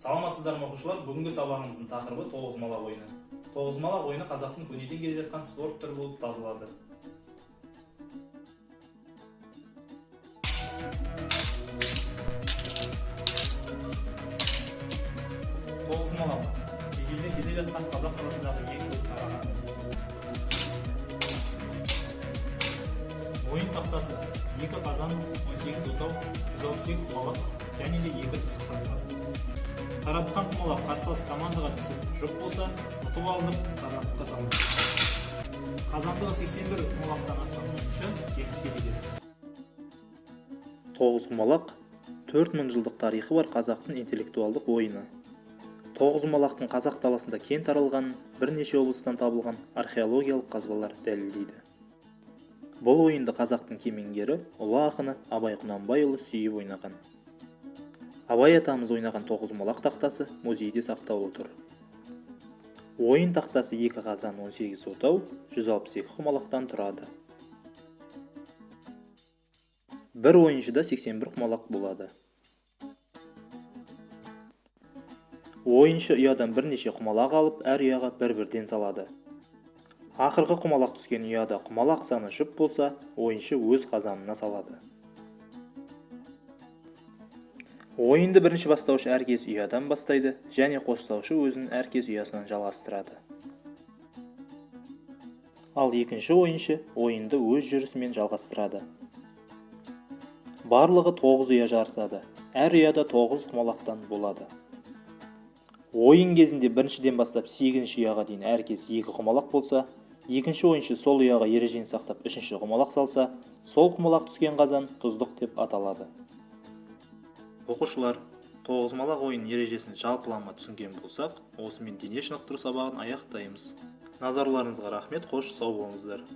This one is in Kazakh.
Саламатсыздар ма, оқушылар! Бүгінгі сабағымыздың тақырыбы – тоғызқұмалақ ойыны. Тоғызқұмалақ ойыны қазақтың көнеден келе жатқан спорт түрі болып табылады. Тоғызқұмалақ ежелден келе жатқан қазақ даласындағы ең көп тараған ойын. Тақтасы екі қазан, 18 отау, 162 құмалақ және де екі тұздықтан тұрады. Таратқан құмалақ қарсылас командаға түсіп, жұп болса, ұтып алынып, қазандыққа салынады. Қазандығы 81 құмалақтан асқан ойыншы жеңіске жетеді. Тоғызқұмалақ – 4000 жылдық тарихы бар қазақтың интеллектуалдық ойыны. Тоғызқұмалақтың қазақ даласында кең таралғанын бірнеше облыстан табылған археологиялық қазбалар дәлелдейді. Бұл ойынды қазақтың кемеңгері, ұлы ақыны Абай Құнанбайұлы сүйіп ойнаған. Абай атамыз ойнаған тоғызқұмалақ тақтасы музейде сақтаулы тұр. Ойын тақтасы екі қазан, 18 отау, 162 құмалақтан тұрады. Бір ойыншыда 81 құмалақ болады. Ойыншы ұядан бірнеше құмалақ алып, әр ұяға бір-бірден салады. Ақырғы құмалақ түскен ұяда құмалақ саны жұп болса, ойыншы өз қазанына салады. Ойынды бірінші бастаушы әркез ұядан бастайды және қостаушы өзінің әркез ұясынан жалғастырады. Ал екінші ойыншы ойынды өз жүрісімен жалғастырады. Барлығы 9 ұя жарысады. Әр ұяда 9 құмалақтан болады. Ойын кезінде біріншіден бастап сегізінші ұяға дейін әркез екі құмалақ болса, екінші ойыншы сол ұяға ережені сақтап үшінші құмалақ салса, сол құмалақ түскен қазан тұздық деп аталады. Оқушылар, тоғызқұмалақ ойын ережесін жалпылама түсінген болсақ, осымен дене шынықтыру сабағын аяқтаймыз. Назарларыңызға рахмет, қош, сау болыңыздар.